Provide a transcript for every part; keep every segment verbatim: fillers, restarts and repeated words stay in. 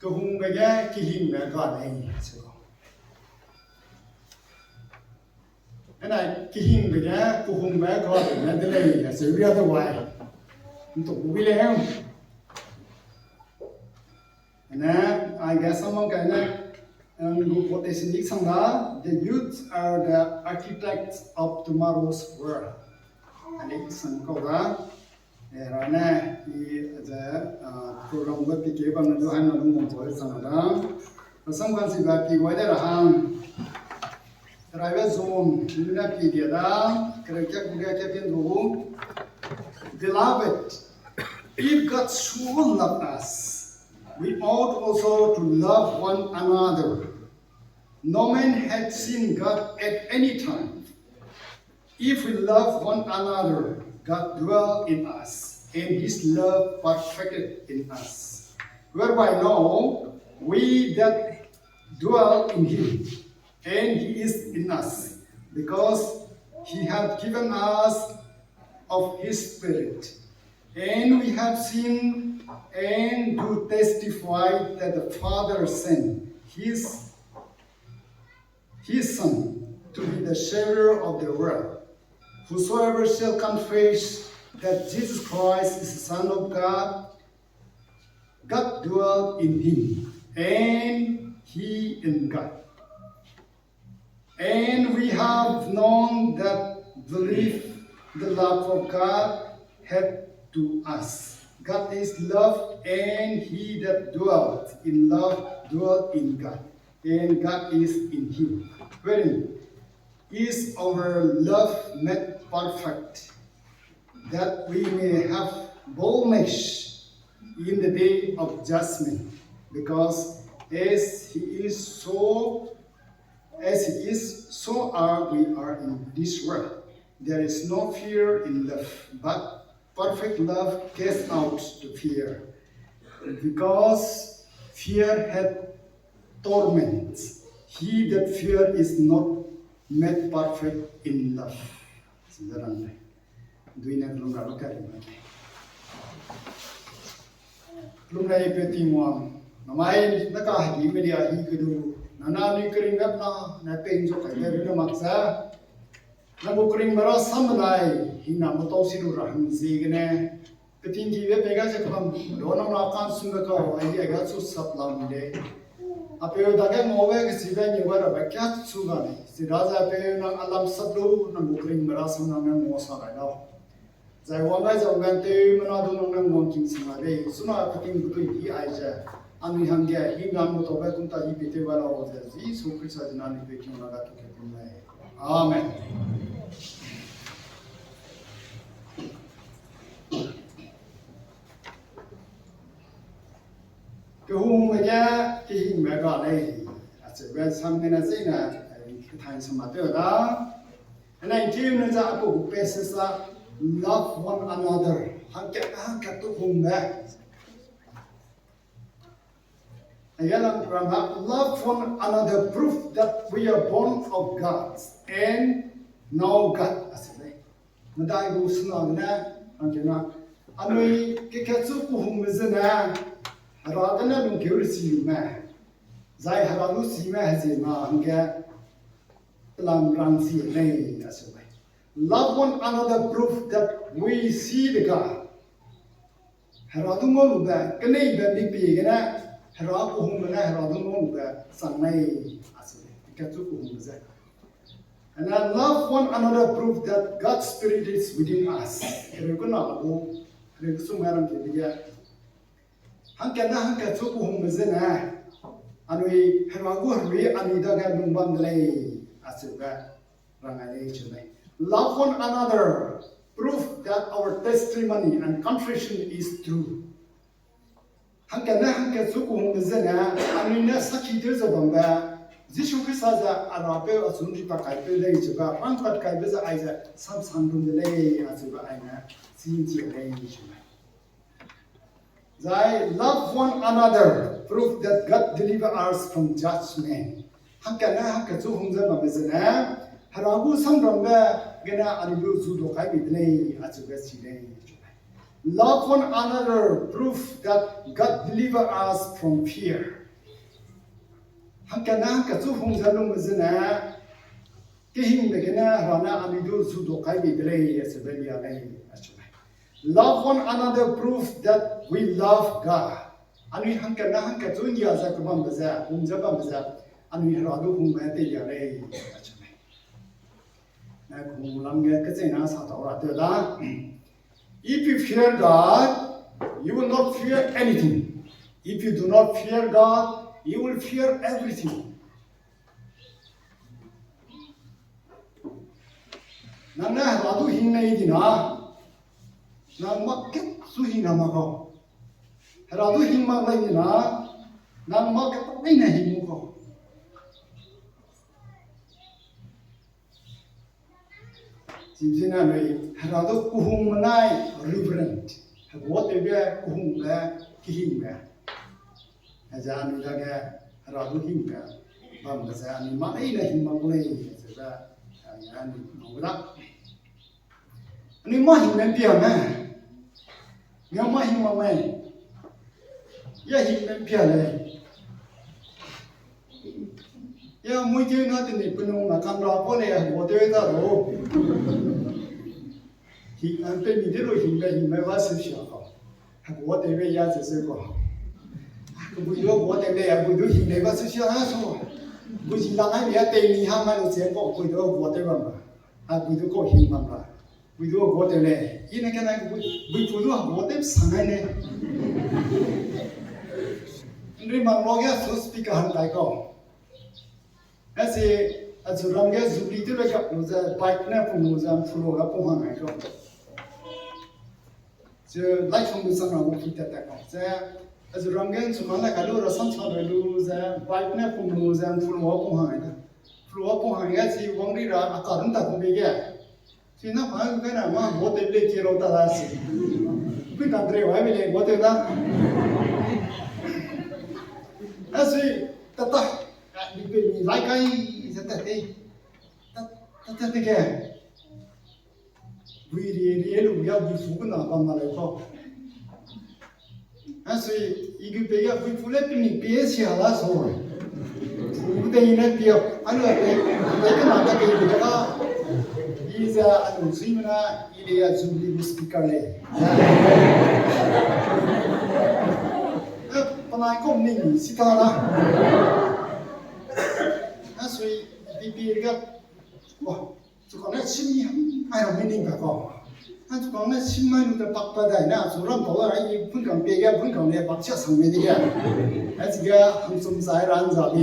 Kehungbe ge kehingbe ga lei, se. Ena kehingbe ge kehungbe ga lei ne de lei, se ria de wai. Ntu wi lei. Ene, aige samang kaine, um, gu quotation dik sang da, "The youth are the architects of tomorrow's world." Ani sang kau da, eh, rane, i, the, uh, program ga pike bam na du hai na du mong ko sang da. Rasam kan si ba pi wai de ra hang. Raibe zon, ni na pi dia da, kere kak bu ga kak pin du. Beloved, if God so loved us, we ought also to love one another. No man hath seen God at any time. If we love one another, God dwell in us, and his love perfected in us. Whereby know we that dwell in him, and he is in us, because he hath given us of his Spirit. And we have seen and do testify that the Father sent his, his Son to be the Savior of the world. Whosoever shall confess that Jesus Christ is the Son of God, God dwell in him, and he in God. And we have known that belief the love of God hath to us. God is love, and he that dwelleth in love dwelleth in God, and God is in him. Wherein is our love made perfect, that we may have boldness in the day of judgment, because as he is so, as he is, so are we are in this world. There is no fear in love, but perfect love casts out the fear, because fear hath torment. He that fear is not made perfect in love. Sida rang lei. Duine lung ra lu ka ring lei. Lung lei pe Tingwang. Namai na ka hegi media hi kedu. Nana nui kering gap na, na peng zo kai le rune mak sa. Na bu kering mara sam lai, hina mo tau si lu ra hang ziegene. Peting ki be pega ze kam, do na ma kan sum be ka, ai ai ga su sap lam de. Apeu dage ngau be kesi be ni wa ra be kya su ga ni. Sida ze apeu nang alam sap lu, nang bu kering mara sam nang nang ngau sa gai lau. Zai wang gai zai wang tew mena du nang nang wang king sang la de. Suna peting bu tui ki ai ze. Anui hangge, hing nang bu tau be kum ta hi pe tew wa lau ze. Jisu Krista zina ni pe king la ga tu ke kum lai. Amen. Kehungbe ge kehingbe ga lei, acheube sam gene zeina, eh, kethai sama tew da. Ena nkiu ne za apu gu passage la, love one another. Hangkat, hangkat tu hungbe. Aya lang program ha, love one another prove that we are born of God and know God. Ase lei. Medai gu sena gene, hangkena, anui kekatchu kuhungbe zene, Hera gene lungkeu resi me, zai Hera lu si me hezi na hangge, pelam rang si lei, ase lei. Love one another prove that we see the God. Hera du ngau lube, keneibe mipie gene, Hera kuhungbe ne Hera du ngau lube, sang lei, ase lei. Kekatchu kuhungbe ze. And then love one another prove that God's Spirit is within us. Hereu kena gu, hereu kesu mai ram ke bige. Hangkena hangkatchu kuhungbe zene, anui Hera gu herui anui dage lung bam de lei, acheube, rang ai lei cheu lei. Love one another, prove that our testimony and confession is true. Hangkene hangkatchu kuhungbe zene, anui ne saki tew ze bambe, Jisu Krista ze a rapeu achun ri pat kaipeu lei chebe, rang pat kaibe ze aize samsang dun de lei, achebe aine, chin chi lei chebe. Zai love one another, prove that God deliver us from judgment. Hangkene hangkatchu hung ze bambe zene, Hera gu samrambe gene anui lu zu du kai mi de lei, achebe chi lei chebe. Love one another prove that God deliver us from fear. Hangkatne hangkachu hung ze lungbe zene, kehingbe gene Hera ne anui du zu du kai bei de lei, acheu be lia lei, acheu lei. Love one another prove that we love God. Anui hangkatne hangkachu nia ze kebambe ze, hung ze bambe ze, anui Hera du hungme teilia lei, acheu lei. Na kehung lam ge kechena sa tau ra te da. If you fear God, you will not fear anything. If you do not fear God, you will fear everything. Nang ne Hera du hing lei dina, nang mak kat su hing na mak kau. Hera du hing mak lei dina, nang mak kat leine hing mu kau. Chizene anui Hera du kehungme nai reverent, heguatewbe kehungbe, kehingbe. Aize anui dage Hera du hingbe bambe ze anui mâ leine hing mak gu lei, acheu ze, anui ngau da. Anui mâ hingbe ’mpia me. Nang mâ hing mak mei. Ya hingbe ’mpia lei. Ya mui keu na teni penung na kam ra kau lei, heguatew da lu. Hing, a, teni de lu hingbe, hingbe ba seu sia kau. Heguatewbe ya ze seu kau. Kebui du heguatew lei, a, bui du hing lei ba seu sia na su. Bui zi lang ai mi a teni hang mai lu ze kau, bui du heguatew bam ra. A, bui du kau hing bam ra. Bui du heguatew lei. I ne kena bui, bui pu du heguatew sang ai ne. ’Nri mak lu ge su speaker hang tai kau. Ase, achu ram ge Jubilee tew le gap lu ze, bike ne pung lu ze, ’mphu lu ga pung hang ai kau. Ze, lai chang lu sang ra gu pui tat tat kau. Ze, achu ram ge ’nchu kang le kai lu ra sam cha lu ze, bike ne pung lu ze, ’mphu lu ga pung hang ai da. ’Mphu lu ga pung hang ai ga chi wang ri ra, a ka run ta ku be ge. Chi na pa kai na ma heguatew le ki lau ta da si. Pui ka dre wai be le heguatew da. Asui, tata, a, bi pe mi lai kai, ze tat te. Ta, ta, ta, ta ge. Bui rie, rie lu ya bui fu kena bam ma lei kau. Asui, i gu pe ya bui fu le pe mi pe sia la su. Fu de i ne pe, a lu pe, pe kena ka pe de ka. I ze a lu sui mena, i le ya Jubilee speaker lei. E, penai kau ning si ta la. Asui, bi pe ga, wa, chukang ne sim ni ham, ai ra mi ning ka kau. A chukang ne sim mai lu de pak pa dai na, chu ram kau ai, i pun kang pe ge, pun kang le pak sia sang me di ge. A chi ge, hangchum zai ra ’nza bi.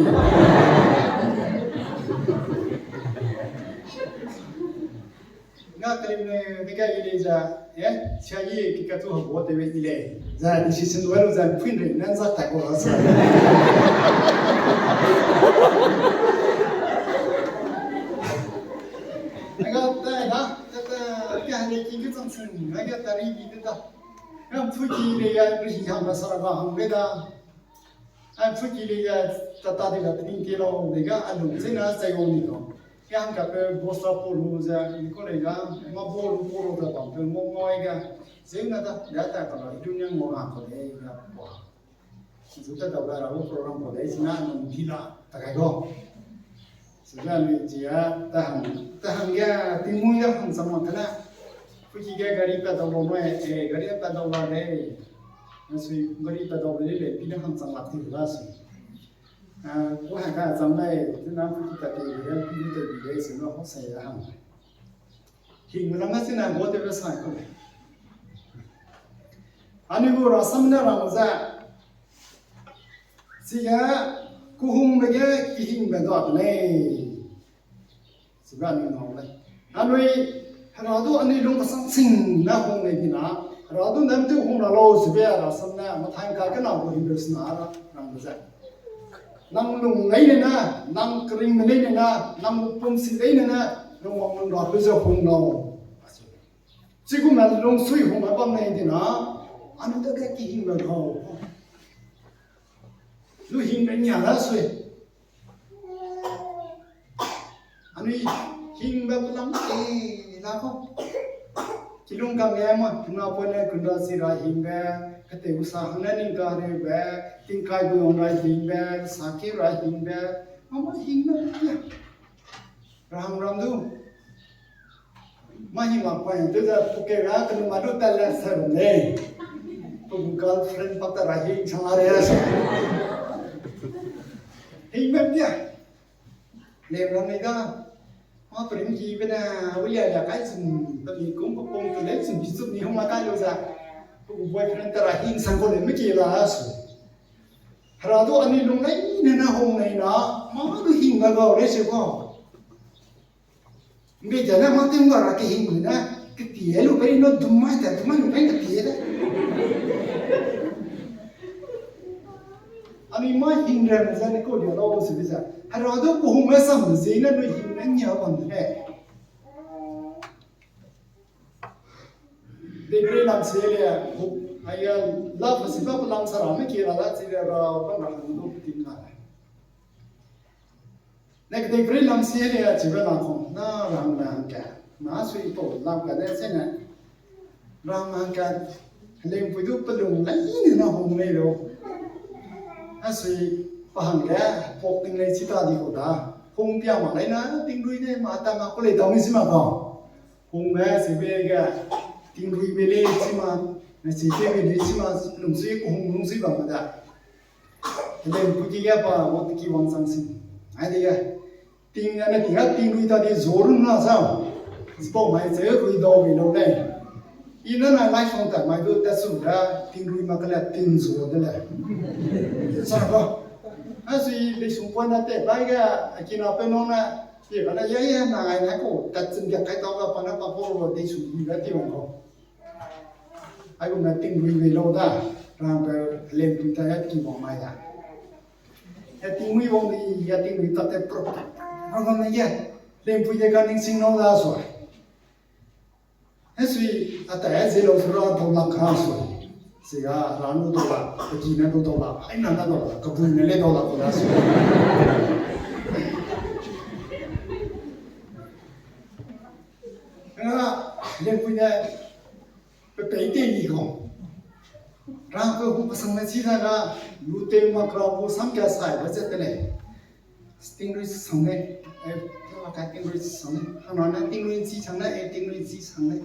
Nga terim ne, ne ga i lei za, e, sia i ki katu heguatewbe i lei. Za decision lu lu za pui ’nri ne ’nza tai kau la sa. Nga ta da, ta ta, ka ne ki ki chang sing, nga tari bi ta. Nga pui ki lei ya, pui hang ba sa ra ba hang be da. A pui ki lei ya, tata de ga tening te lau, de ga a lung ze na zai wang ni kau. Ya hangka pe bosta po lu ze, ni kau lei ga, ma bo lu po lu ze bam pe mo mo ai ga. Zeu na da, da ta ka la, i du niang mo hang kau lei ga, wa. Zu ta da ga ra, program kau lei, zina nung di la, ta kai kau. Sebe anui chi a, ta hang, ta hang ge, tingmui ge hang chang mak kane. Pui ki ge gari pat dau lau nui, e, gari pat dau la lei. Asui gari pat dau lei lei, pi ne hang chang lak ti la sui. A, ku hang ka chang lei, tina pui ki ta ti lei, pi ki ta ti lei, sui na ho sai a hang. Hing me lam na sina heguatewbe sai kau lei. Anui gu rasam ne rang ze. Chige, kehungbe ge kehingbe ga de lei. Chige anui ngau lei. Anui, Hera du anui lung kasang sing ne hung lei dina. Hera du ne mtu hung ra lau chebe rasam ne, mathai ka kena gu Hebrews na ra, rang de ze. Nang lung leine ne, nang keringme leine ne, nang pumsi leine ne, lungwang lung ra pe ze hung lau. Chigum ne lungsui hung a bam lei dina, anui dage kehingbe gau. Lu hingbe nia la sui. Anui hingbe pelam te la kau. Ki Lungkam ge ma, na pone kunda si ra hingbe, kete usa hangna ning ka rebe, tingkai bu yong ra hingbe, saki ra hingbe, mama hingbe ya. Rahang ram du. Ma hing ma pa te da puke ra kenu ma du ta la sa ru ne. Pu girlfriend pa ta ra hing chang a re sa. Hingbe ya. Lem ram nei da. Ma prim ki be na, ulia ya kai sun, pe mi kum pe pum te le sun bi sun ni hung ma kai lo za. Pu boyfriend ta ra hing sang ko le me ki la su. Hera du ani lung nei ne na hung nei na, ma du hing na gau le se ko. Mbe ja na ma ting ga ra ke hing na, ke tie lu pe no dum mai ta, dum mai lu pe ke tie da. Ani ma hing re me za ni ko dia lo se bi za. Hera du ku hung me sam ze na nu hing na nia bam de. Degree lam se le, aya, la festival lam sa ra me ki ra la se le ra, ban ra hang du tin na. Ne kedei peri lam sie le a chibe la kong, na rang na hangka, na sui pau lam ka de se ne, rang na hangka, heleng pui du pelung lai ne na hung lei lo. A sui pa hangge, pok ting lei chi ta di ko da, hung pia ma lai na, ting rui ne ma ta ma ku lei tau ni si ma kau. Hung me, si be ge, ting rui be lei chi ma, na chi te be lei chi ma, lung sui, hung lung sui ba ma da. Heleng pui ki ge pa, wo te ki wang sang sing. Ai de ge. Ting ane ting a ting rui ta di zo run na sa. Zipau mai ze rui dau mi lo lei. I na na lai song ta mai du ta su da ting rui ma ka le ting zo de le. Sa ba. A sui le sung pon na te bai ga a ki na pe no na. Ye ka na ye ye na ai na ko ta zin ga kai tau ga pa na pa po ro de su yi ga ti wang ko. Aigum na ting rui rui lo da, rang pe lem pui ta ya ting wang mai da. Ya ting rui wang di, ya ting rui ta te pro. Rang na ye, lem pui de ka ning sing no da so. He sui, a ta ya ze lo so ra dau la ka so. Siga, ra nu dau la, pe ki na dau la, ai na na dau la, ka bui na le dau la ko da so. Nga, lem pui ne, pe pei te ni ko. Rang pe hu pasang na chi da ga, lu te ma kra hu sam ka sai ba zet te le. Ting rui sang ne, eh, te ma ka ting rui sang ne. Hana na ting rui chi sang ne, eh, ting rui chi sang ne.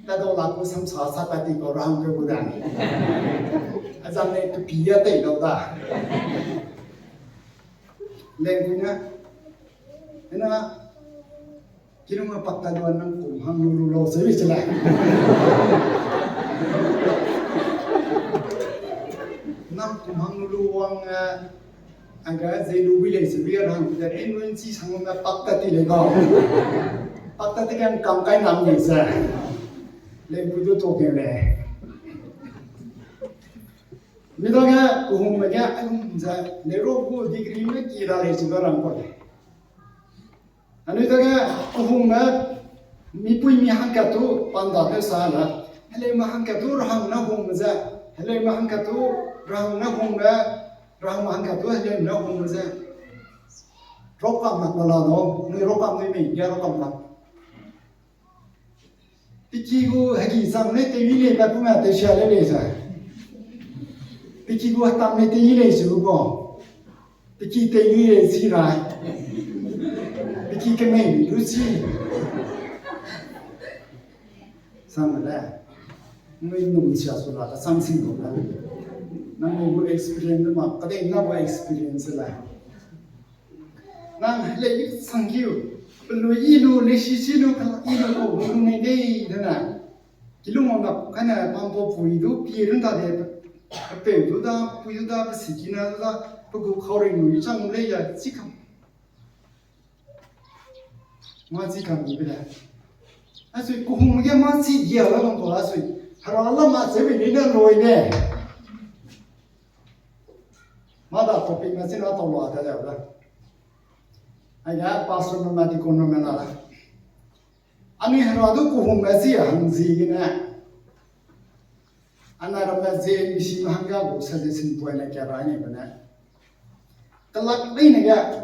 Ta dau la ku sam sa sa pa ti ko rang pe hu da ni. A zang ne pe pi ya te lo da. Lem pui ne, ena, Kilung a pak ta luan nang kum hang lu lu lau se le. Nang kum hang lu lu wang, eh, a ga ze lu bi lei se bi a rang de, ting rui chi sang na pak ta ti le ga. Pak ta ti kan kam kai nam ni se. Le bu du to ke le. Mi da ga ku hung me ga, ai hung ze, le ro ku degree me ki da le se ga rang ko le. Anui dage, kehungme, mipui mi hangkat tu panda tew sa la, heleume hangkat tu rahangme na hungme ze, heleume hangkat tu rahangme na hungme, rahangme hangkat tu heleume na hungme ze. Rokam mak na la no, nui rokam nui mei, ya rokam mak. Tiki gu hegi sang ne tewi lei, pa pu ma tewsia lei lei sa. Tiki gu hetam ne tewi lei su gu. Tiki tewi lei si rai. Tiki kemei lu si. Sang le. Nui num sia su la ka sang sing gu la. Nang gu experience ma, ka dei na gu experience la. Nang helei sang kiu, pelui i lu, leisi si lu, ka i lu, ko lu nei dei de na. Kilung wang da, kane bambo pui du, pi run da de, pe peu du da, pui du da, pe sikina du da, pe gu khau ring lu chang lei ya, chi kam. Ma chi kam ni be da. A sui, kehungme ge ma chi gia la bam ko la sui. Hera la ma che be ni na loi ne. Mâ da topic me china tau la da da. Aige pastor me ma deacon me la da. Anui Hera du kehungme zi hang ziegene. Ana ramme zi misi me hangge gu suggestion point ne kia rai ni bene. Kelak leine ge.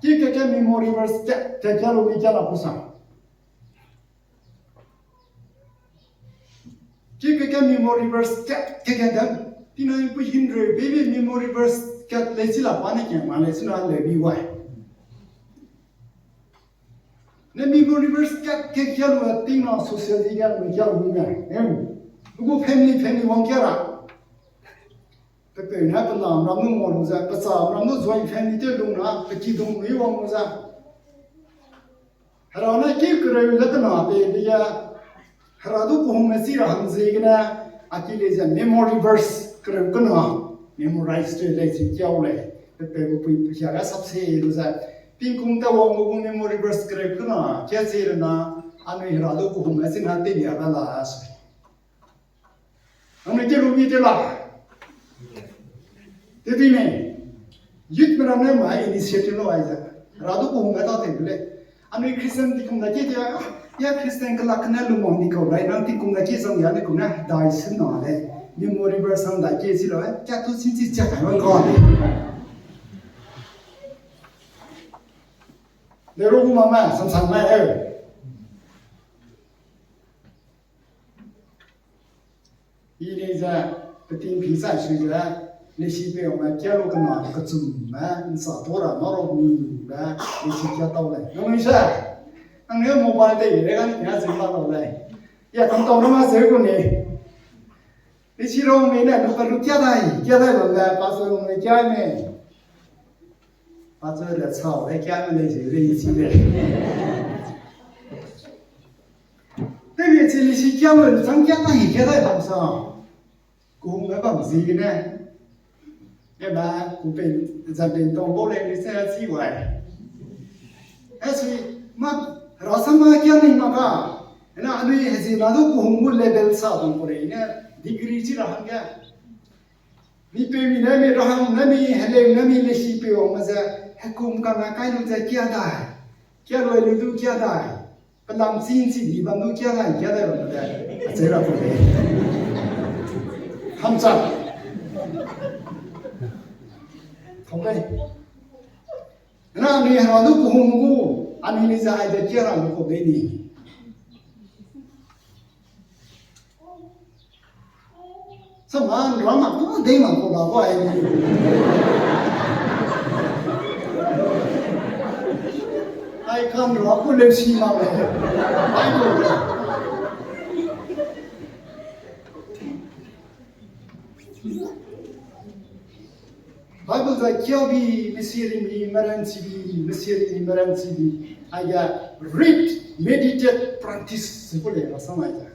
Ki ke ke memory verse kia, kia kia lu mi kia la kusa. Ki ke ke memory verse kat ke ke dan. Tina pu hindre baby memory verse kat le chi la pa ne ke ma le chi na le bi wai. Ne memory verse kat ke ke lu ting na social media me ke lu me. Em. Gu family family wang ke ra. Pe pe ne pe na ram nu mo lu za, pe cha ram nu join family te lu na, pe ki dong ri wang lu za. Hera ne ki kereu le kena pe de ya. Hera du kuhung me si ra hang ziegene, a ki le ze memory verse kereu kena, memorize te le zi kiau le, pe pe bu pui pui ya ga sap se lu ze. Tingkung ta wang bu memory verse kereu kena, kia zi le na, anui hera du kuhung me si na te ya ga la se. Nangnui te lu mi te la. Te di me. Youth me ram ne ma initiative lo ai ze. Hera du kuhung me ta te le. Anui Christian di kum da ki te, ya Christian kela kena lu mo ni kau lai, nang di kum da ki zang ya ne kum ne dai sin na le. Memory verse sang dai ki si lo, eh. Kia tu sin si chia kai wang ko. Le ro gu ma ma, sam sam ma, eh. I lei ze, peting pi zai sui ze, lesi pe wang me kia lu kena kechum me, nsa to ra ma ro mi be, lesi kia tau lei. Nang lei se, nang ne mobile te le ga ni ya zin ba lau lei. Ya kam tau na ma se gu ni. Lesi ro mi ne, lu ka lu kia dai, kia dai bam le, pastor ro mi kia me. Pastor le chau le kia me lei se lei si le. Te mi chi lesi kia me lu chang kia dai, kia dai bam sa. Kuhung me bam zi ne. E ba, ku pen, zan pen tong bo le ni se si wai. E si, ma, rasa ma kia ni ma ka. E na, anui he zi na du kuhung gu level sa bam ko le ne, degree chi ra hang ge. Mi pe mi ne mi ra hang ne mi, hele ne mi lesi pe wang me ze, he kum ka na kai lu ze kia dai. Kia lu lu du kia dai. Pelam chin chin ni bam du kia dai, kia dai bam de. A che ra ko de. Hamcha. Thong dai. Na mi ha du kuhung gu, anui ni za ai de kia ra ko de ni. Saman ra mak tu dei mak ko la ko ai ni. Ai kan ra ku le si mak le. Ai ko. Bible za kiabi, mesiring ni meran chibi, mesiring ni meran chibi. Aya read, meditate, practice, se ko le ra samai za.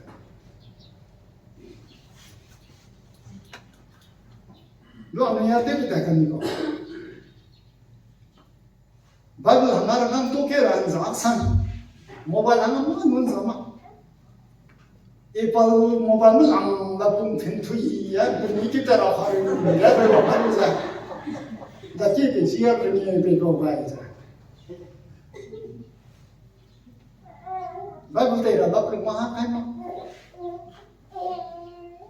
Lu ame ya te ta kami ko. Bible hanga rangkang to ke ra nza sang. Mobile hanga ma nun za ma. Apple mobile mu lang la pung phin thui ya, pung ni kita ra ha ri ya, be wa ha ri za. Da ki pe si ya, pe ni pe ko bai za. Bible te ra ba pung ma ha kai ma.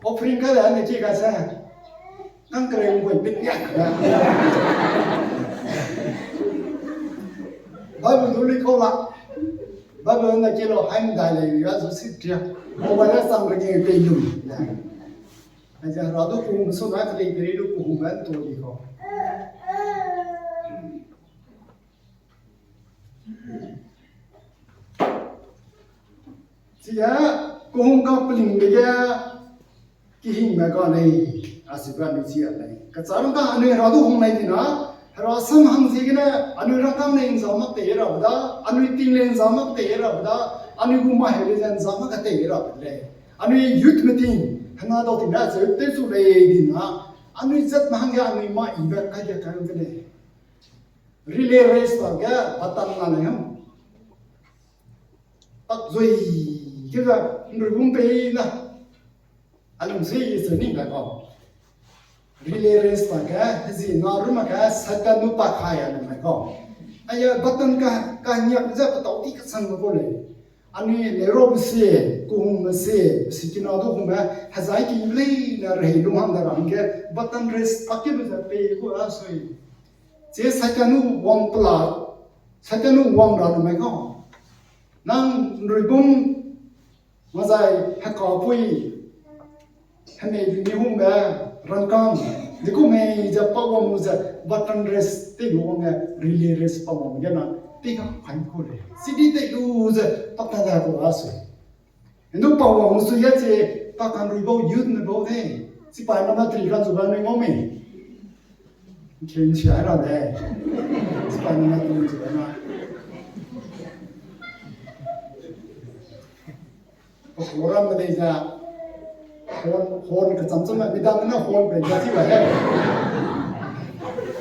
Offering ka da ne ki ka sa. Nang kere ngoi pit ya. Bible du li ko la. Bible na ki lo hai ndai le ya zu sit ya. Ko ba ya sang re nge pe lu. Ai ja ra du ku so na ka le pe lu ku ban to li ko. Chia, kuhung ka peling de ge, kihing me ka lei, a si ba mi chia lei. Ka cha rang ka anui hera du hung lei tina, hera sam hang ziegene, anui rang kang lei nza mak te ra da, anui ting lei nza mak te ra da, anui gu ma he lei nza mak te ra lei. Anui youth meeting, hena dau tina ze te zu lei dina, anui zat na hang ge anui ma i be kai ge kai ge lei. Relay race ba ge button la lei ham. Tak zui, ke ga, nrui bum pei na. Alung si yi se ni ga ko. Relay race ba ge, zi na ru ma ge, satan nu pa kai a lung ga ko. Aya button ka, ka nyak ze patau ti ka sang ko lei. Anui le ro bu si, kuhung me si, si kina du hung me, hazai ki lei na rei lung hang da ra hang ge, button race pa ke lu ze pei ko a sui. Che Satan nu wang pela, Satan nu wang ra lu mai kau. Nang nrui bum, ma zai heka pui, Hemei du ni hungbe rangkang, de ku mei ze pa wang lu ze, button race tei lu wang e, relay race pa wang ge na, tei ka kai ku le. Sidi tei lu ze, pa ka da ku a sui. Enu pa wang lu sui ya che, pa kan rui bau youth ne bau de. Si pa na ma tri kan zu ba ne ngau mei. Ken sia ra de. Si pa na ma tri zu ba na. Program me dei ze, horn, horn kecham cham me, midang ne horn pe ga chi ba he.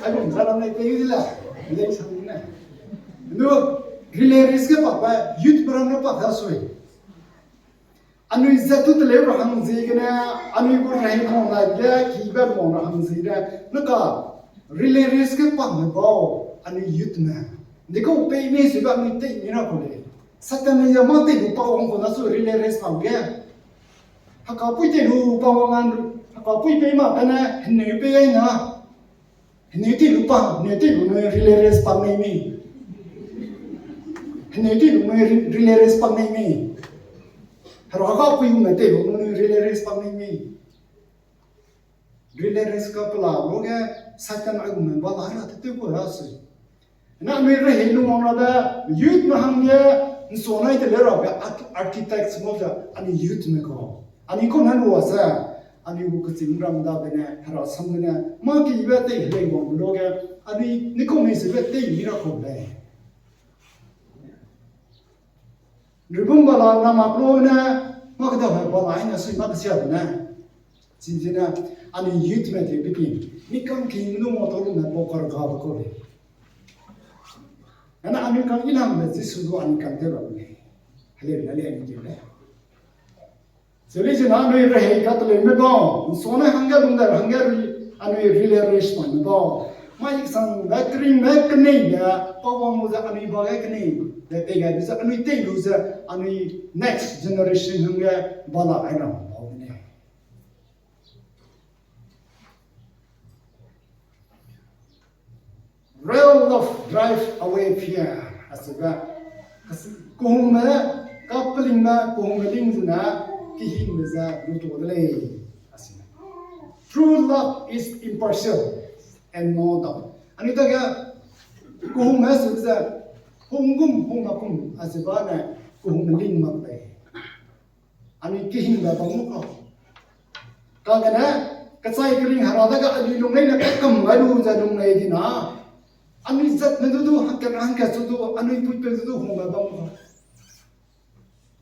Ai bum za lam nei pe di le, lei sang ne. Nu, relay race ge pak ba, youth program ne pak da sui. Anui zat tu tele ra hang zi gene, anui gu rehei hang lai ge, ki be mo ra hang zi ne. Neka, relay race ge pak me bau, anui youth me. Ndikau pei mei sui ba anui tei mi ra ku lei. Satan ne ya mâ tei lu pa wang ku na su relay race pam ge. Heka pui tei lu pa wang an, heka pui pei ma kane, hene pei ai na. Hene tei lu pa, hene tei lu ne relay race pam nei mi. Hene tei lu ne re-, relay race pam nei mi. Hera ga pui ne tei lu ne relay race pam nei mi. Relay race ka pela lu ge, Satan aigume ba la ra te teu ku ra sui. Na anui rehei lu wang ra de, youth me hangge, nso nai te le ra be arch-, architects mo ze, anui youth me kau. Anui kau na lu wa ze, anui gu kechim ram da be ne, hera sam be ne, mâ ki be tei helei wang lu ge, anui ni kau mei se be tei mi ra kau lei. Ribum bala na mak lu ne, mâ kedau he bala ai na sui mâ kesia be ne. Chin zene, anui youth me te be ki, mi kang ki lu mo tau lu ne pau kar ga be kau lei. Ana anui kang i lam le Jisu du anui kang te ra lei. Heleu na le anui te le. Zeli zena anui rehei ka teleu me bau, nso ne hangge lung da hangge ri, anui relay race pa me bau. Mai sang da kering me kenei ne, pa wang lu ze anui ba ge kenei, de pei ga lu ze anui tei lu ze anui next generation hangge bala ai ra bau ne. Real love drive away fear. Asebe, kehungme, kapelingme, kehungme ling zene, kehingme ze lu tu de lei. Asebe. True love is impartial and no doubt. Anui dage, kehungme asebe ze, hung gum, hung mak gum, asebe ne, kehungme ling mak lei. Anui kehingbe bam mu kau. Kagene, kechai kering hera dage anui lung leine kakam gai lu ze lung lei di na. Anui zatme du du, hangkat hangkat chu du, anui puipe du du hungbe bam mu kau.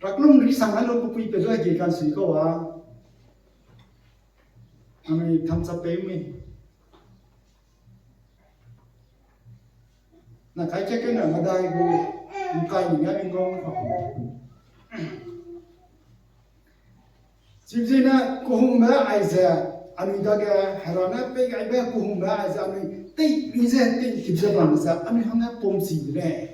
Raklum ri sang anui gu puipe du hegi kan sui kau a. Anui thamchap pei mi. Na kai ke kena medai gu, ngkai ni ga mi ngau kau. Chibzene kehungme aize, anui dage, hera ne pei gaibe kehungme aize, anui tei mi ze, tei kip ze bam ze, anui hangge pum chi de lei.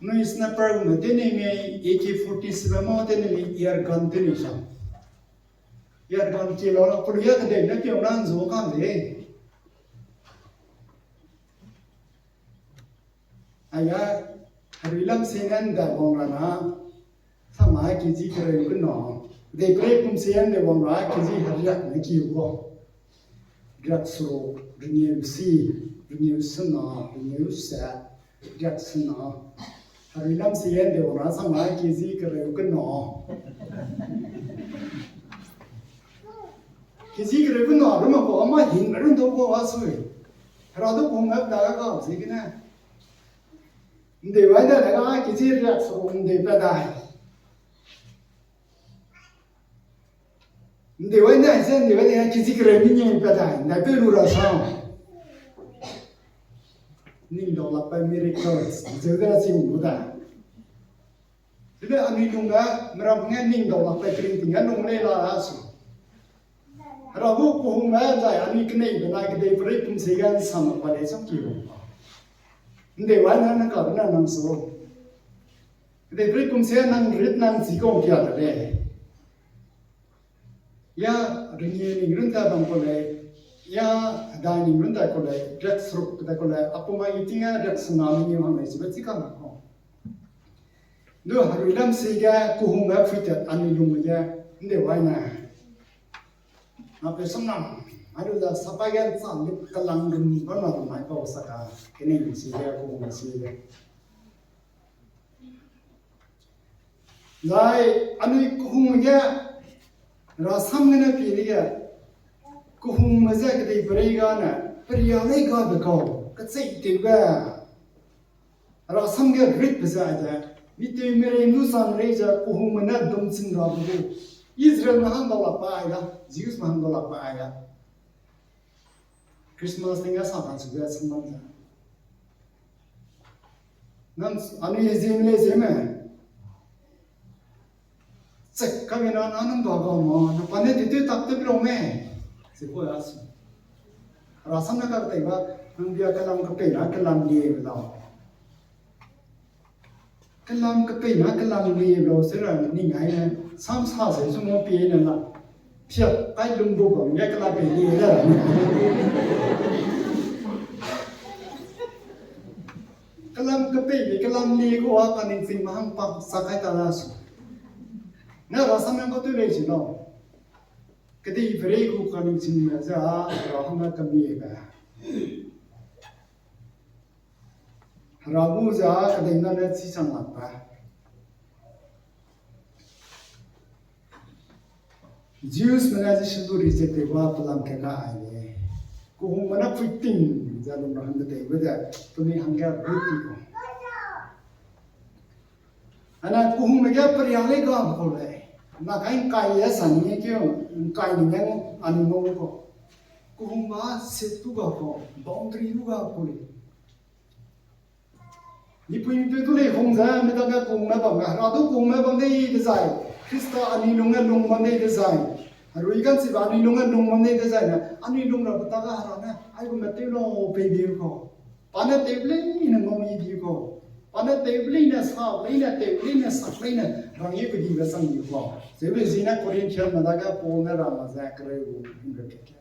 Anui sniper me tei nei mei, A K forty-seven mo tei nei mei, air gun tei nei sa. Air gun ki lau la, pelu ya kedei ne piau na nzu kang de. Aya, herui lam sene nda wang ra na, sama kg kereu kena. Dei prei pum sene nda wang ra kg heriak ne kiu kau. Riak seruk, rengeu si, rengeu sena, rengeu se, riak sena. Herui lam sene nda wang ra sama kg kereu kena. Kg kereu kena, ruma kau ama hing run dau kau a sui. Hera du kung map da ga kau ziegene. Nde wai da ga kg riak seruk nde pa dai. Nde wai ne, ze nde wai ne, kg kereu mi nge pa dai, ndai pe lu ra sa. Ning dau lak pa miracles, zeu de ra chi lu da. Zebe anui lungge, meram nge ning dau lak pa kering ting ge lung lei la ra su. Hera gu kehungme zai anui keneibe nai kedei perei pum se ge nsam lak pa lei sam ki lu. Nde wai ne, nang ka ne nang su. Kedei perei pum se nang rit nang chi kau kia de lei. Ya, rengeu ning run ta bam kau lei, ya, hedai ning run ta kau lei, riak seruk ta kau lei, apum ai ting a riak sena mengeu hang lei, chibe chi kang kau. Du herui lam si ge, kehungme phuitat anui lungme ge, nde wai ne. Na pe sum na, ai lu da sapai ge sa lip kalang rum ba na rum ai kau sa ka, kene ni si ge, ku ni si ge. Zai anui kehungme ge, rasam gene pi dige, kehungme ze kedei perei gane, peria lei ga de kau, kechei tewbe. Rasam ge rit pe ze ai de, mi tew merei nu sang rei ze kehungme ne dum ching ra bu. Israelme hang dau lak pa ai da, Jewsme hang dau lak pa ai da. Christmas ting ge sa kan su ge sangmang ze. Nang anui Zeme lei Zeme. Chek ka mina na nang dua ga ma, na pa ne tew tew tak tew bi rau me. Ze ku a su. Rasam ne ka tei ba, nang bia kalam kapei na kalam lie lau. Kalam kapei na kalam lie lau se ra ning ai ne, sam sa se su mo pie ne la. Piak kai lum bu bam ge kalam pei lie le. Kalam kapei be kalam lie ku a kaningching mahang pa sa kai ta la su. Na rasam ne ka tew lei si lau. Kedei perei gu kaningchingme ze a, ra hangge kamiebe. Hera gu ze a, kedei na ne chi chang lak pa. Jewsme ne Jisu du reject tew ba pelam ke ka ai lei. Kehungme ne puiting ze lung ra hangge teibe de, penui hangge rut ti ku. Ana kehungme ge peria lei ga kau lei. Na kai ngkai e sa ni keu, ngkai ni ne anui ngau kau. Kehungme set tu ga kau, boundary tu ga kau lei. Mipui mipeu du lei hung ze, mi dage kehungme bam ge, Hera du kehungme bam dei dezai, Khrista anui lungge lung bam dei dezai, herui ka'nchibe anui lungge lung bam dei dezai ne, anui lung rabe ta ga Hera ne, aigum ne tew lau pei bi kau. Pa ne tew leine ngau yi di kau. Pa ne tew leine sa leine, tew leine sak leine, rangge kedibe chang di kau. Zeube zine Corinthianme dage Paul ne rang ze kereu gu himreu ke.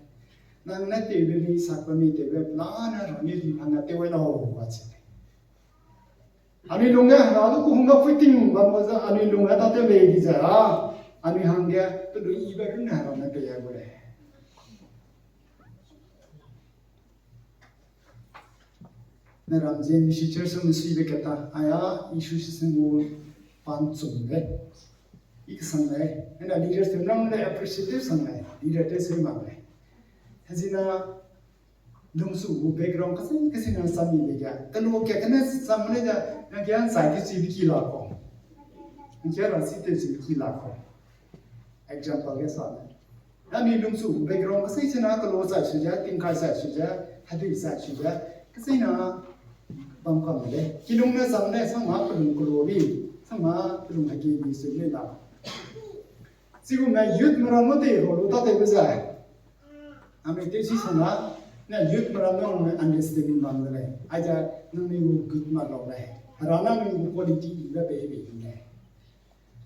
Nang ne tewbe mi sak pe mi tewbe pelane rangge di hangge tew ai lau, a chi. Anui lungge Hera du kehungme puiting bam ze anui lungge tâtew lei di ze a, anui hangge pelui yibe runne Hera ne pei ai gu lei. Ne ram ze misi church me suibe keta, aia, issue si seng gu pan chung de. I kesang lei, ena leaders tew nang lei appreciate tew sang lei, leader tew se mak lei. Hezina, lungsu gu background kese, kesina sami lei ge. Kelu ke kene sami lei ge, na ge ansai tew chibe ki la kau. Nkia ra si tew chibe ki la kau. Example ge sa lei. Anui lungsu background kesei sena kelu zai su ze, tingkai zai su ze, hedui zai su ze, kesei na bam kam lei. Kilung ne zam ne sangma pelung kelu bi, sangma pelung hegi bi su lei la. Chigume youth meram nu tei ro lu tâtewbe zai. Anui tew si sangma, ne youth meram nu understanding bam de lei. Aize nangnui gu good mak lau lei. Hera nangnui gu quality ibe pei bei lei.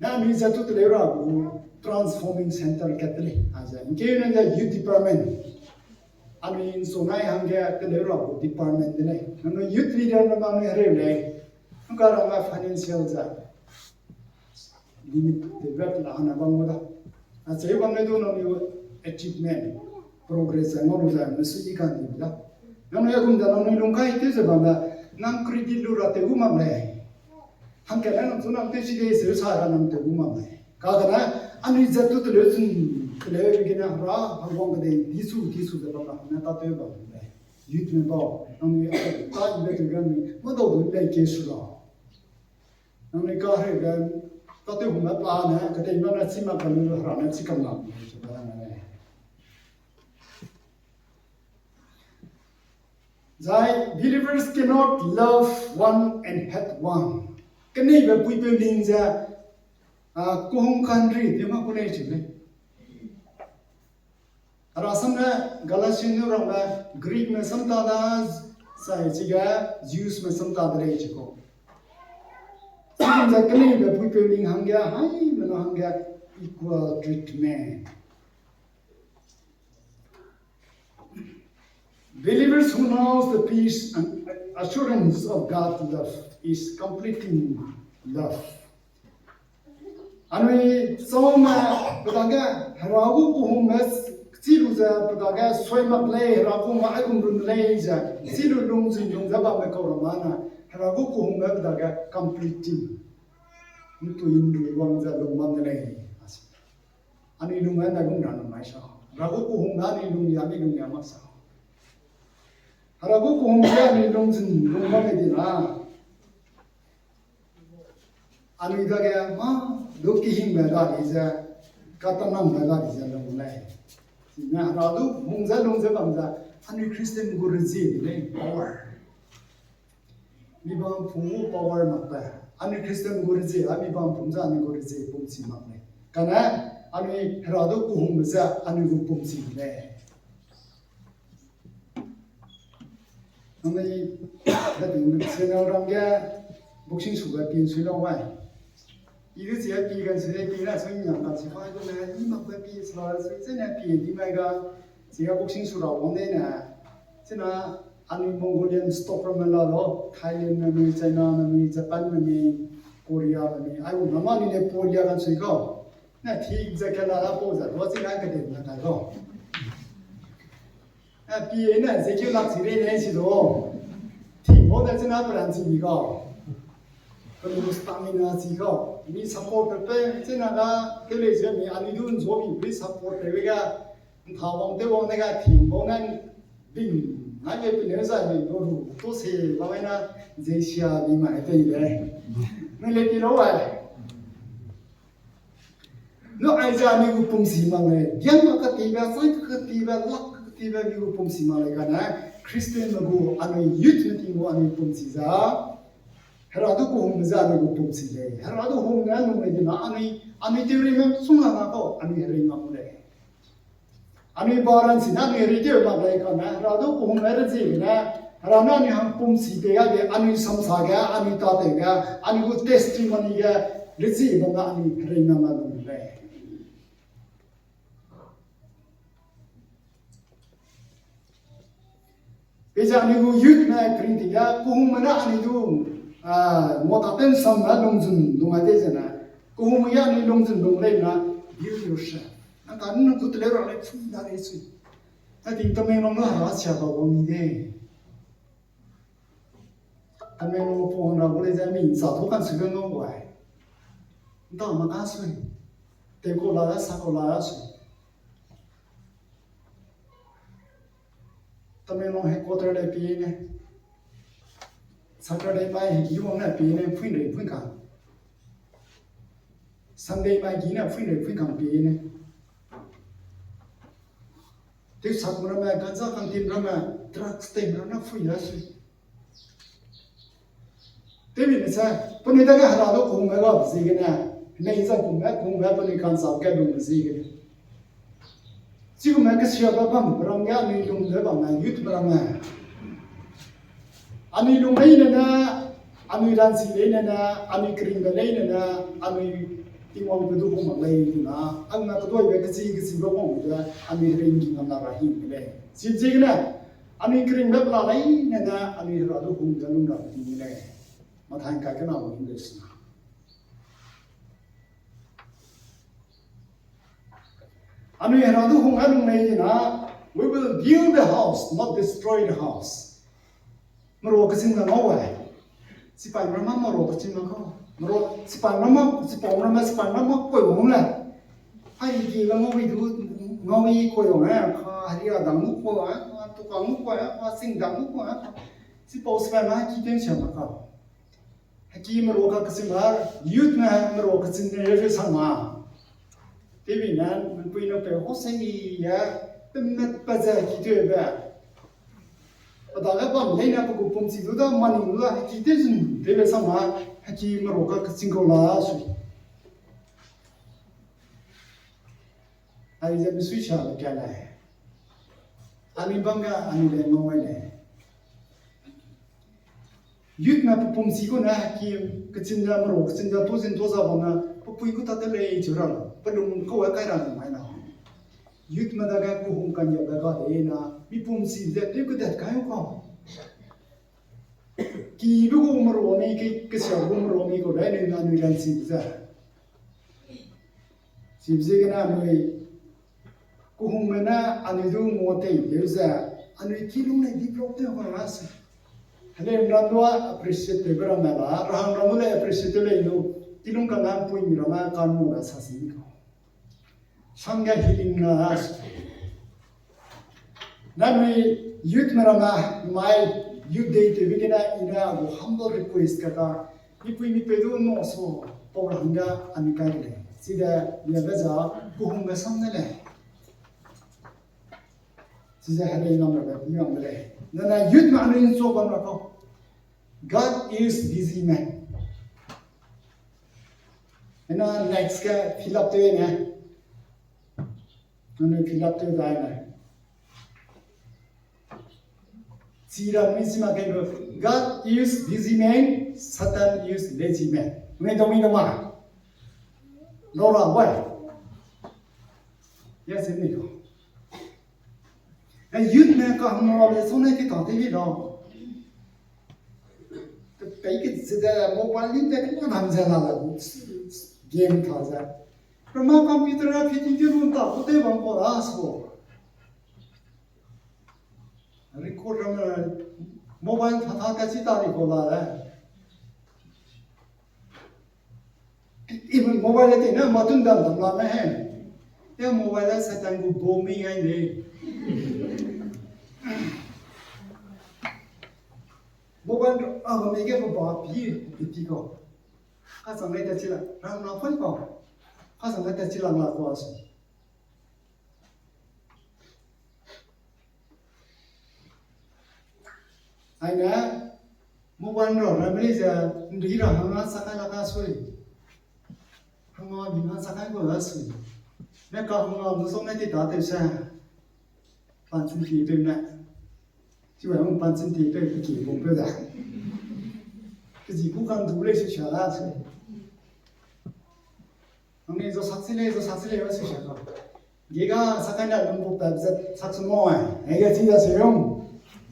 Na anui ze tu teleu ra gu transforming center kat te lei, a ze. Ngkeu ne ze youth department. Anui nsunai hangge teleu ra gu department de lei. Nangnui youth leader me nangnui hereu lei. Nka ra ma financial ze limit de rep la hana bam da. Acheu bam ne du nangnui achievement, progress ze ngau lu ze mesu i kan di da. Nangnui agum ze nangnui lungkai tew ze bam da, nang credit lu ra tew gu mak lei. Hangkat ne nang chu nang tew si lei seu sa ra nang tew gu mak lei. Kagene, anui zat tu teleu chun, teleu gene ra, hangwang kedei, disu, disu ze bam ra, ne tâtew bam lei. Youth me bau, nangnui a, ta ibe tew ge anui, madau du lei ke su la. Nangnui kaheube, tâtew hungme pa ne, keteime ne chi mak ka lu, hera ne chi kam lam, se ba ne. Zai, believers cannot love one and hate one. Keneibe puipeu ling ze, a, kehung country tew ma ku lei chi lei. Hera sam ne Galatian nu ramme Greek me sam ta da, zai chige Jews me sam ta de lei chi kau. Sam ze keneibe puipeu ling hangge, haimena hangge equal treatment. Believers who knows the peace and assurance of God's love is complete in love. Anui chaume, pe dage, Hera gu kehungme Chi lu ze pe dage soi mak lei, Hera gu hungme aigum run lei ze, chi lu lung zun lung ze bamme kau ra ma na, Hera gu kehungme pe dage complete team. Ntui nrui wang ze lung bam de lei. Anui lung gai dai gum ra nang mai sa. Hera gu kehungme anui lung ya, anui lung ya mak sa. Hera gu kehungme anui lung zun lung bam lei di na. Anui dage mâ du kehingme ga di ze, katanangme ga di ze lung lei. Chine Hera du hung ze lung ze bam ze, anui Christian gu rezie di lei power. Mi bam pum gu power mak pe. Anui Christian gu rezie, a mi bam pum ze anui gu rezie pumchi mak lei. Kane, anui Hera du kehungme ze anui gu pumchi lei. Nangnui, da ting channel ram ge, boxing su ge pin sui lau wai. I du chi a pi gan sui, pi na sui nyam kan si fai du ne, i mak be pi sui la sui, zene pi di mai ga, chi ga boxing su ra wang de ne. China, anui Mongolian stock ramme la lo, Thailand me mi, China me mi, Japan me mi, Korea me mi, ai u na ma ni ne Korea gan sui kau. Na thi ze ke la la pau ze, lo chi ga ke de na kai kau. A, pi ne, ze keu lak si rei ne si do. Ting bau ne china peran si mi kau. Pe lu stamina si kau. Mi support pe, china ga, keu lei ze mi, anui du nzo mi, please support pe we ga. Ntha wang te wang ne ga, ting bau ne, bing, ngai le pe ne za mi, lo ru, to se, ba mai na, ze sia bi mai pe le. Mi le pi lo wai. Nu aize anui gu pumsi mak lei, giang kaketibe, sai kaketibe, lak kaketibe, mi gu pumsi mak lei kane, Christian me gu anui youth me ting gu anui pumsi za, Hera du kehungme ze anui gu pumsi lei. Hera du hungme anui lei dina anui, anui tew rei me sung la na kau, anui herei ngam lei. Anui ba ran si na anui herei tew mak lei kane, Hera du kehungme rezie ne, Hera ne anui hang pumsi pei ga ge, anui samsa ge, anui tatew ge, anui gu testimony ge, rezie bam na anui herei ngam na lung lei. Peize anui gu youth ne kering ting ge, kehungme ne anui du, a, mota ten sam na lungzun lung ai de zene, kehungme ge anui lungzun lung lei na, build yourself. Nang ka nung du teleu ra lei, pui da lei sui. Na ting Tamenglong nu Hera sia ba wang ni de. Tamenglong pung ra gu lei ze mi nsa tu kan sui be ngau gu ai. Nda ma ka sui. Tewkau la da, sakau la da sui. Tamenglong headquarter lei pie ne. Saturday mai hegi wang ne pie ne, phuin rei phuin kang. Sunday mai gi ne phuin rei phuin kang pie ne. Tewsak ramme, ganja kangtim ramme, drugs tem ramme phui da sui. Tewmi ne se, penui dage Hera du kehungme ga ziegene, nei zai kehungme, kehungme penui kansa ge lungbe ziegene. Chigume kesiabe bam ram ge anui lungbe bam na youth ramme. Anui lung leine ne, anui ranchi leine ne, anui keringbe leine ne, anui Tingwang pe du hung mak lei na, anui keduibe kezi kezibe wang de, anui ring gi ngam na ra hing de lei. Chiziegene, anui keringbe pela leine ne, anui Hera du hung de lung ra hing de lei. Mathai kai kena wang de sina. Anui Hera du hung a lung lei na, we will build the house, not destroy the house. Mero kechim ga ngau ai. Sipai ramme mero kechim ga kau. Mero sipai ramme, sipai ramme, sipai ramme koi wang le. Ai ki ga ngau i du, ngau i koi wang e, ka haria dang nu koi wang e, ka tuka nu koi e, ka sing dang nu koi e. Sipau sipai ma ki ten sia ma kau. Heki mero ka kechim ga, youth me mero kechim ne re sang ma. Tewbi ne, mpui ne pe ho sei ya, pe met pe ze ki tewbe. Pe dage bam leine pe gu pumchi du da, maning du da, heki te zun tewbe sang ma, heki mero ka kechim kau la sui. Ai ze misui sia le ka lei. Anui bam ga anui le ngau ai lei. Youth me pe pumchi gu ne ki kechim ze mero kechim ze tu zin tu za bam na, pe pui gu ta te lei chu ra, pe lung kau ai kai ra mai na. Youth me dage kehung kangiabe ga de na, mi pumchi ze tew kedat kai kau. Kibe gu mero mi, ke, kesia gu mero mi kau dai ne na anui ranchi ze. Chibe ziegene anui Kehungme ne anui du ngua tei teu ze, anui kilung ne develop tew ga ra se. Heleumram du appreciate tewbe ramme la, rahangram du le appreciate tew lei lu, kilung kangga ’mpuimi ramme kanu ra sa si ni kau. Sangge healing na ra se. Nanui youth me ramme, mai youth day tewbe gene i ne a gu humble request kaka, mipui mipeu du ngau su, pau ra hangge anui kai de lei. Chide, liabe za, kehungbe sam ne lei. Chize herei ngam rabe pi ngam de lei. Nana youth me anui ’nchu bam ra kau. God use busy man. Ena next ge fill up tew ne. Anui fill up tew dai ne. Chi ra mi si ma kai lu, God use busy man, Satan use lazy man. Ngai dau mi dau ma. Dau ra bai. Ya se ni kau. A youth me kahungme le sune ti ta te bi lau. Pei ke zede mobile lin de kena nam ze la la, game ta ze. Rama computer a fitting te lun ta ku te bam kau la so. Record ramme mobile ta ta ka chi ta di kau la le. Even mobile le tine matun dam dam la me he. Te mobile le Satan gu bom mi ngai ne. Mobile a me ge ba pi pi ti kau. Kasang le ta chi la, rang na phai kau. Kasang le ta chi la la kau asu. Aine, mobile ra ramme lei ze, ’nri ra hangna sakai la ka sui. Hangna mi na sakai gu la sui. Ne kahungme ’nzu ne ti ta tew se. Panchin ti peu ne. Chiwa hang panchin ti peu pe ki bung peu da. Pe zi ku kan du lei se sha la sui. Nangnui zo sak si lei, zo sak si lei, ba sui sha ka. Ge ga sakai na lung buk ta zat sak su moi. Ai ga chi da se yong.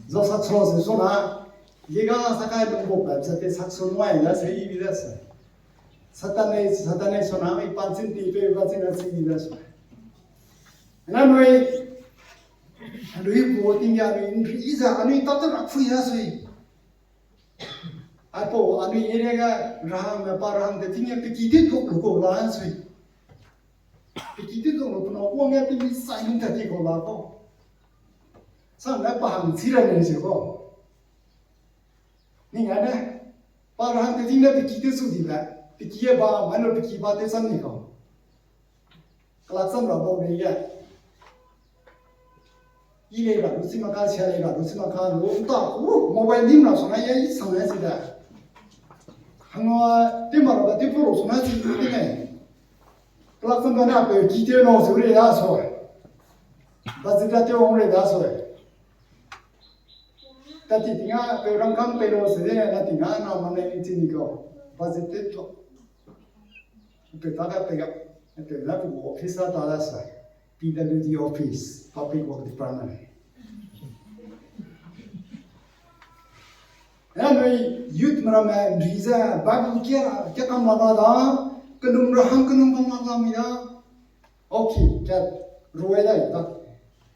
Zo sak su se su na. Ge ga sakai lung buk ta zat te sak su moi, la se i bi da se. Satan ne, Satan ne su na, i panchin ti peu, panchin na si bi da se. Nangnui, anui bu ting ya, anui ’nri za, anui ta ta ra phui ya sui. Aipau anui area ga rahangme pa rahang te ting ya pe ki te tuk lu kau la sui. Pe ki te tuk lu pe nâu kuang ya pe mi sai nung ta ti kau la kau. Sam ne pa hang chi ra lei se kau. Ning ane, pa rahang te ting ne pe ki te su di le, pe ki e ba, mai lu pe ki ba te sam ni kau. Kelak sam ra bau bei ge. I lei ra lu si ma ka, sia lei ra lu si ma ka, lu ta ku, mobile dim ra su na ye, i sang na si da. Hangna, te ma ra ba, te pu ru su na si te ne. Kelak sam ka na pe ki te no su re da su. Ba zi da te wang re da su. Ta ti ting a, pe rangkâng pe ro se de, na ting a, na ma ne ting ni kau. Ba zi te tu. Pe ta ka pe ga, pe na pu office ta ta da sa. P W D office, Public Work Department. Anui youth me ramme ’nri ze Bible kia, kia kam la ba da, kelum ra hang kelum kam la ba mi da. Okay, kat, ruai dai ta.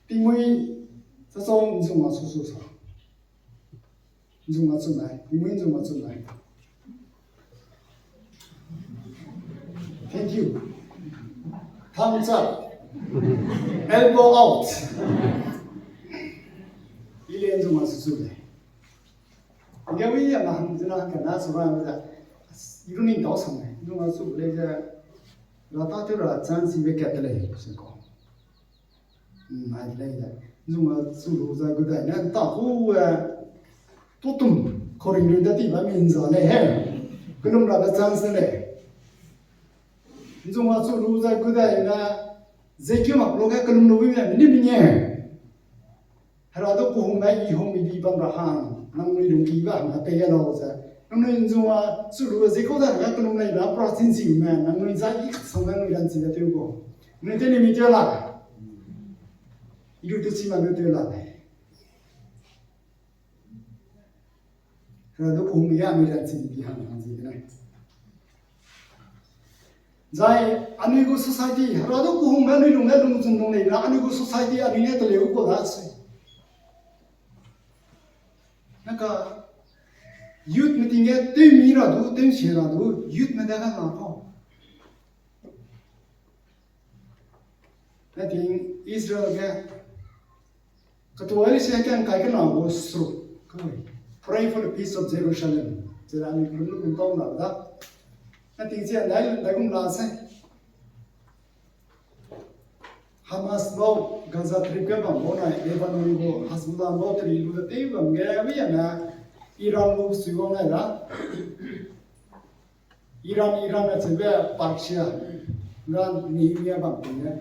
Tingmui, sa song zung a su su sa. Zung a chum nai, tingmui zung a chum nai. Thank you. Thumbs up. Elbow out. Ile zung a su su le. Nge wi ya na hang zena hang kana su ra da. Iru ning tau sang ne. Zung a su le ze. Ra ta te ra chance be kat le se ko. Nai lei da. Zung a su lu za gu dai ne ta ku, eh, tutum koring lu da ti ba mi nza lei he. Kelum ra da chance lei. Zung a su lu za gu dai na ze ki mak lo ke kelum lu wi ne ni mi ne. Hera du kuhung nai i hung mi di bam ra hang, nangnui lung ki ba hang a pei a lau ze. Nangnui nzung a su lu ze kau da hang a kelum lei na pra chin si me, nangnui za i kasang nangnui ran si da teu ko. Nangnui te ni mi teu la. I lu te si ma lu teu la. Hera du kuhung mi ya mi ran si di hang hang si de nai. Zai anui gu society, Hera du kehungme anui lungge lungzun lung lei na, anui gu society anui ne teleu kau da se. Naka youth meeting ge tew mi ra du, tew sie ra du, youth me de ga na kau. Meeting Israel ge ketuai se ke ngkai kena gu sru, Pray for the peace of Jerusalem. Zai anui lung lung tau na da. Meeting sia dai, dai gum la se. Hamas bau Gaza Strip ge bam bau nai, Lebanon gu Hezbollah bau teri lu de tew bam ge, wi ya na Iran lu sui wang nai da. Iran, Iran a chebe Persia, Iran, Nehemia bam ting ge.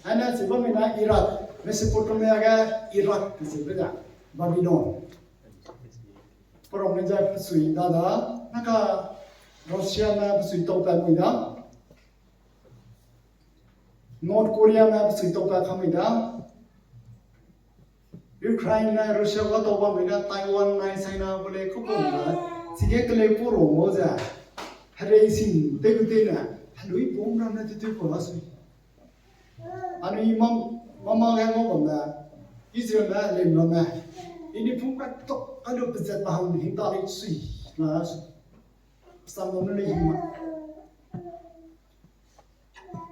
Aina chebe mi na Iraq, Mesopotamia ge Iraq chebe da, Babylon. Perong ne zai pesui da da, naka Russia me pesui tau pa mui da. North Korea me pesui tau pa ka mui da. Ukraine ne Russia ga tau bam mui da, Taiwan nai China gu lei ku bam da. Chige keleu pu ro mo ze. Herei sing te gu te ne, helui bum ram ne te te ku la sui. Anui mam, mama ge ngau bam da. Israel me lem ramme. Ini pum ka tok, alu pezat pa hang hing ta lei sui. Na sui. Sam bam ne lei hing ma.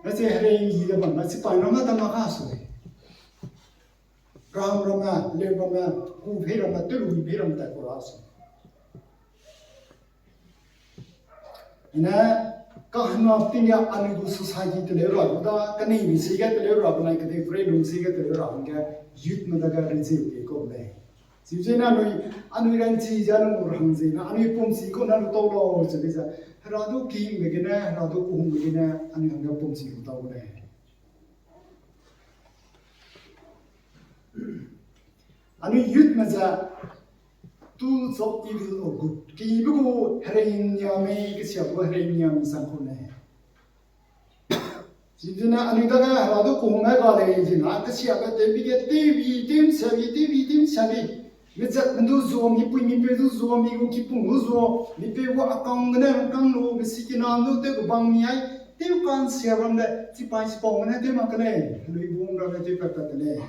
Na se herei ngi de bam, na sipai ramme ta ma ka sui. Ram ramme, lem ramme, ku phei ramme, te lu phei ramme ta ku la sui. Ine, kahena ting ya anui gu society teleu ra gu da, kanei mi si ge teleu ra gu nai, kedei pray lung si ge teleu ra hangge, youth me dage rejeu ke kau lei. Chibzena anui, anui ranchi ze anui gu rahang zena, anui pumsi kau na lu tau lau chebe ze, Hera du kingbe gene, Hera du kehungbe gene, anui hangge pumsi lu tau lei. Anui youth me ze, tools of evil or good. Kibe gu herei nia mei, kesia gu herei nia mei sang kau lei. Chibzena anui dage Hera du kehungme ga lei zena, kesiabe tewbi ge, tewbi, tewmsabi, tewbi, tewmsabi. Mezat me du zua, mipui mipeu du zua, mi gu kipung du zua, mipeu gu account gene rangkâng lu, mesi kina du tew kebang mi ai, tew kansia bam de, chipai chipau gene tew mak ke lei, helui bum ramme tew pat pat de lei.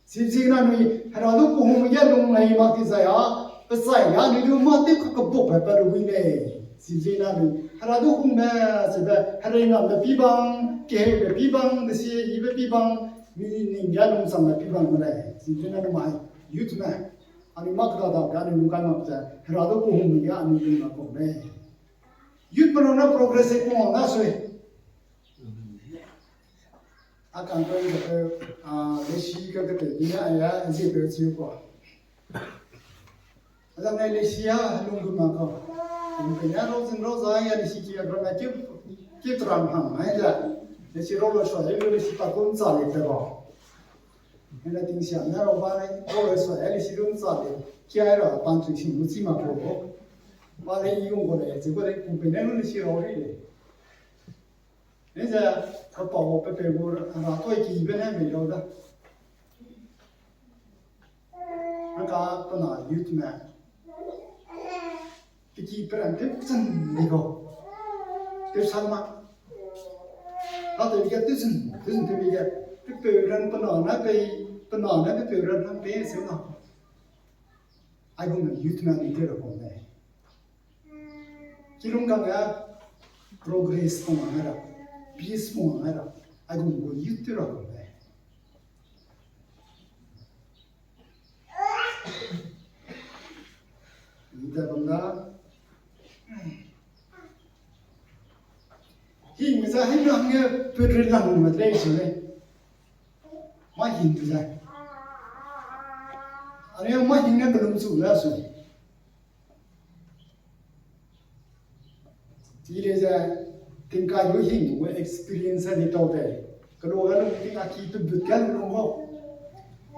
Chibzena anui, Hera du kehungme ge lung lei mak ti zai a, pezai ga anui du mâ tew kakebukbe pat lu bui lei. Chibzena anui, Hera du hungme, chebe, herei ngambe pi bang, keheube pi bang, desi yibe pi bang, mi ning ge lungsangbe pi bang me lei. Chibzena anui mai, youth me, anui mâ kedadage anui lungkai mak ze, Hera du kehungme ge anui lung na kau lei. Youth me rau ne progress e kung wang na sui. A kangpeu, a, leisi ka ketei di ne a ya, ziepeu chiu kua. Azang ne leisi a, lung gu ma kau. Lung pei ne rau zing rau za ya leisi ki a gram na kiu, kiu teram hang ai za. Leisi rau la sua, leisi pa kun cha le te ba. Hena tingsia ne rau ba le, rau la sua, leisi kun cha le. Kia ra pan chui sing lu chi ma kau. Ba le i gung gu le, zi gu le, lung pei ne lu leisi rau ri le. Nze, kapau pe pe gu ra toi kibe ne mei lau da. Naka pe na youth me. Pe ki pe ran tew chen di kau. Tew san ma. Ta tew bi ge tew chen, tew chen tew bi ge. Pe pe ran pe na ne pe, pe na ne pe pe ran hang pe se na. Aigum youth me ni tew ra kau ne. Kilung kangge progress pung a ngai ra, peace pung a ngai ra, aigum gu youth tew ra kau ne. Ida bam da. Hing za hing ra hangge put ri lang me lei se lei. Mâ hing za. Ane mâ hing ne kelum chu la se. Chi lei ze, tingkai lu hing gu experience a di tau de. Kelu ga lu ting a ki pe but ga lu mo.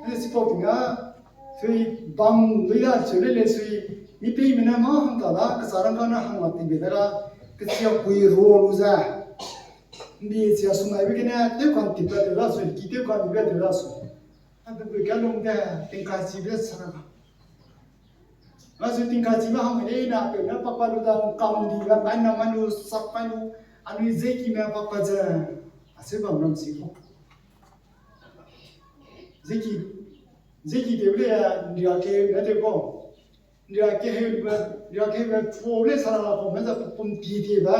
Ne sipau ting a, sui bam lui da, sui le le sui, mi pei me ne mâ hang ta da, kesa rang ka ne hang la ti be da ga, kesia kui ro lu ze. Ndi sia sumai be gene, tew kan ti pe tew da sui, ki tew kan be tew da sui. A pe kui ga lu de, tingkai chi be sa na. Nga sui tingkai chibe hang mei lei na, pe ne pa pa lu da, kam di ga, pai na ma lu, sak pai lu, Anui zeki me pakpa ze, aseu bam ram si ko. Zeki, zeki tew le, nria ke ne tew ko. Nria ke heu be, nria ke heu be, pau le sa la ko me ze pum pi ti ba.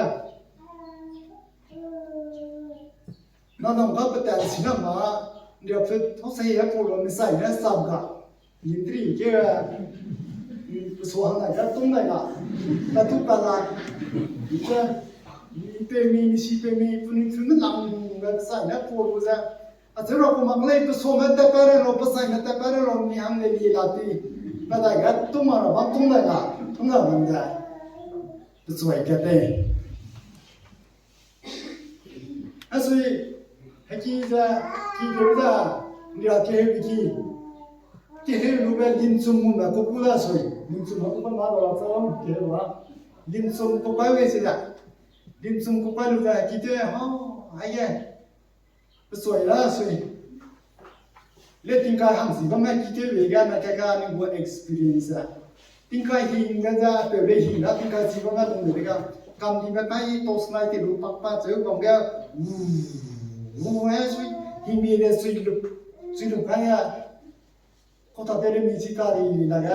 Na nang ga petat si na ma, nria phe thau se he pau lo mi sai ne sap ga. Yin tri ke, pe so hang na ga tung na ga. Ta tu pa la. Ike, mi pe mi, mi si pe mi, pu ni tu ne lang ga sai ne pau lo ze. A zero ko mak lei, pe so me te pare lo, pe sai me te pare lo, mi hang le li la ti. Pa da ga tung ma ra, bam tung na ga, tung na bam da. Pe so ai ke te. Asui, heki ze, ki deu da, nria ke heu ki. Ke heu lu be limchum mu me ku ku da sui. Limchum ha ku ba ma lo la sa ke heu wa. Limchum ku kai we si da. Limchum ku kai lu da ki te ha, ai ye. Pe sui la sui. Le tingkai hang si ba me ki te we ga na ka ga ni gu experience a. Tingkai hing ga za pe le hing da tingkai si ba me lung de ga. Kam di me kai torch light te lu pak pa cheu bam ga. Wu, wu he sui. Hing mi de sui lu, sui lu kai ya. Kau ta te le mi chi ta di la ga.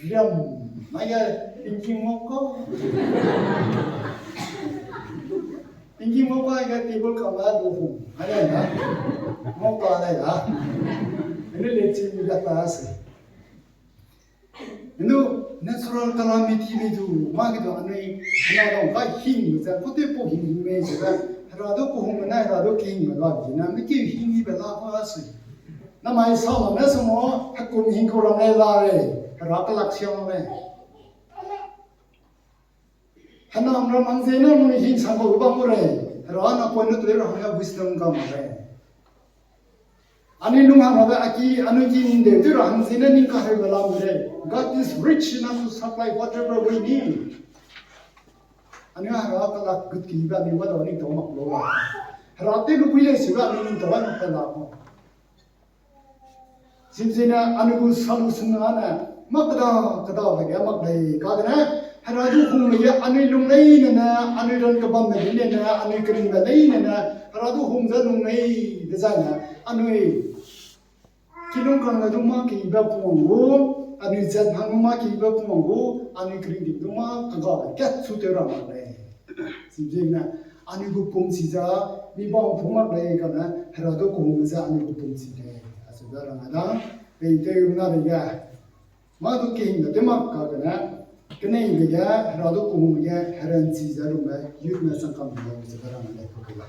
Riam, mai ga, tingking mo ko. Tingking mo ko ga table kam la lu hung. Mai ga na. Mo ta le la. Ene le chi mi ga ta se. Enu natural calamity me du, ma ge du anui, hena dau kai hing me ze, kute pu hing hing me ze, hera du pu hung me na, hera du king me ga di na, me ki hing ni be la ko asui. Namai sa ma ne sumo, hekum hing ku ram le la re, hera kelak siam le. Henam ram hang ze ne nui hing sang kau bam gu rei. Hera na point nu tui ra hangge wisdom ga ma rei. Anui lung hang rabe a ki, anui ki ning deu tui ra hang ze ne ning kaheu be lam rei. God is rich enough to supply whatever we need. Anui hera kelak gut ki be anui wa dau ning tau mak lo la. Hera te lu pui lei si ga anui ning tau wa mak pe la ko. Chizene anui gu solution ane, mak keda, keda dage mak lei, kagene, hera du hung lei, anui lung lei nene, anui ran kebam lei nene, anui keringbe lei nene, hera du hung ze lung lei, dezaine, anui kilung kang le du mâ kibe pung gu, anui zat hang du mâ kibe pung gu, anui keringdim du mâ kagabe kat chu tew ra mak lei. Chizene, anui gu pumchi ze, mi bam pung mak lei kane, hera du kehungbe ze anui gu pumchi lei. Acheube rang a da, pei tew na lei ge. Mâ du kehingbe tew mak kagene, keneibe ge, hera du kehungbe ge, heranchi ze lungbe, youth ne changkam lei, acheube rang a lei, kau kela.